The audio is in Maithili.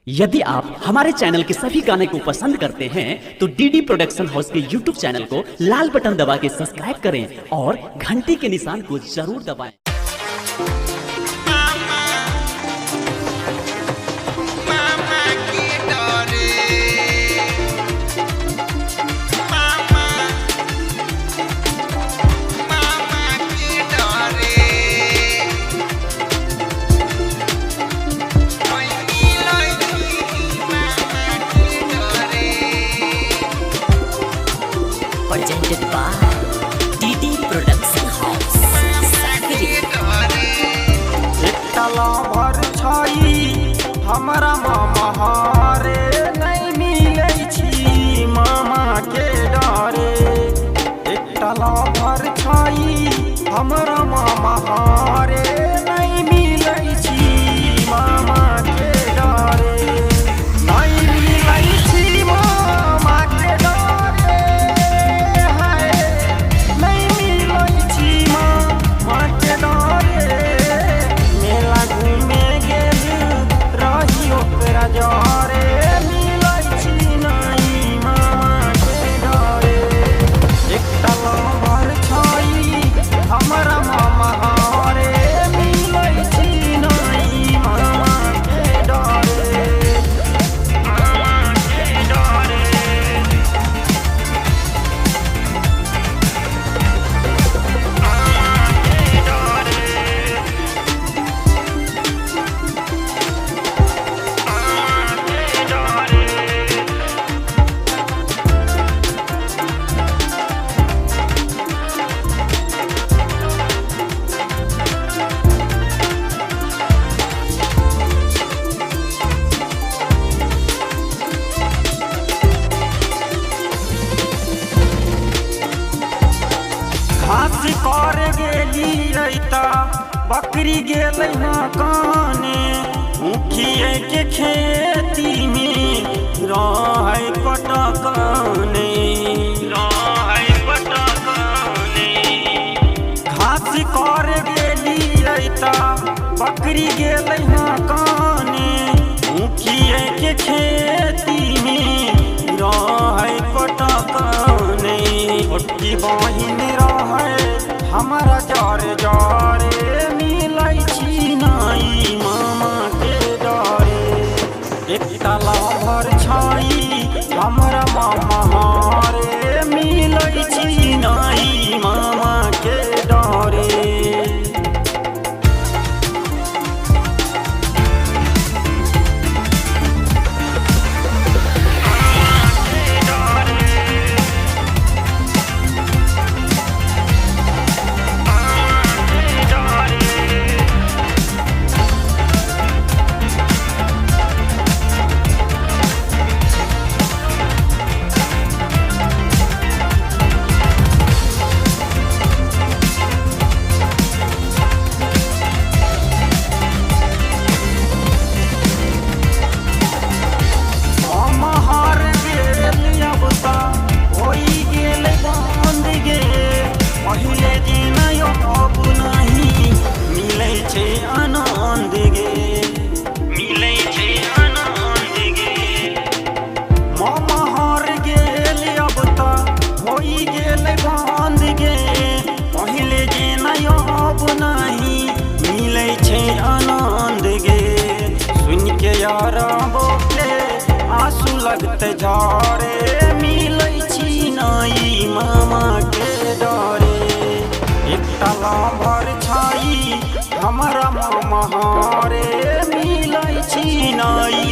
यदि आप हमारे चैनल के सभी गाने को पसंद करते हैं तो डीडी प्रोडक्शन हाउस के यूट्यूब चैनल को लाल बटन दबा के सब्सक्राइब करें और घंटी के निशान को जरूर दबाएं। मामा के डरे, मामा, मामा के डरे, मामा के डरे। Presented by DD Production House, Sakri. एकटा लभर छै हमरा मामा हरे नहि मिलै छी मामा के डरे। एकटा लभर छै हमरा मामा हरे नहि मिलै छी मामा के डरे। नहि मिलै छी मामा के डरे, हाय नहि मिलै छी मामा के डरे। मेला घूमे गेल रही ओकरा जरे, मिलै छी नहि मामा के डरे। एकटा लभर छै हमरा मामा हरे, मिलै छी नहि मामा के डरे, मामा के डरे। घास कर गेली रैता बकरी गेलै हँ काने, मुखिए के खेती में रहै पटकने, रहै पटकने। घास कर गेली रैता बकरी गेलै हँ काने, मुखिए के खेती में रहै पटकने। छोटकी बहिन रहै हमरा जरे जरे, मिलै छी नहि मामा के डरे। एकटा लभर छै हमरा मामा हरे, मिलै छी नहि मामा के डरे। हम हार गेल अब त होई गेल बंद गे, पहिले जेना अब नहि मिलै छै आनन्द गे, मिलै छै आनन्द गे। मामा हार गेल अब त होई गेल बंद गे, पहिले जेना अब नहि मिलै छै आनन्द गे। सुन के यारबो के आंसू लगते झरे, मिलै छी नहि मामा के डरे। एकटा लभर छै हमरा मामा हरे, मिलै छी नहि।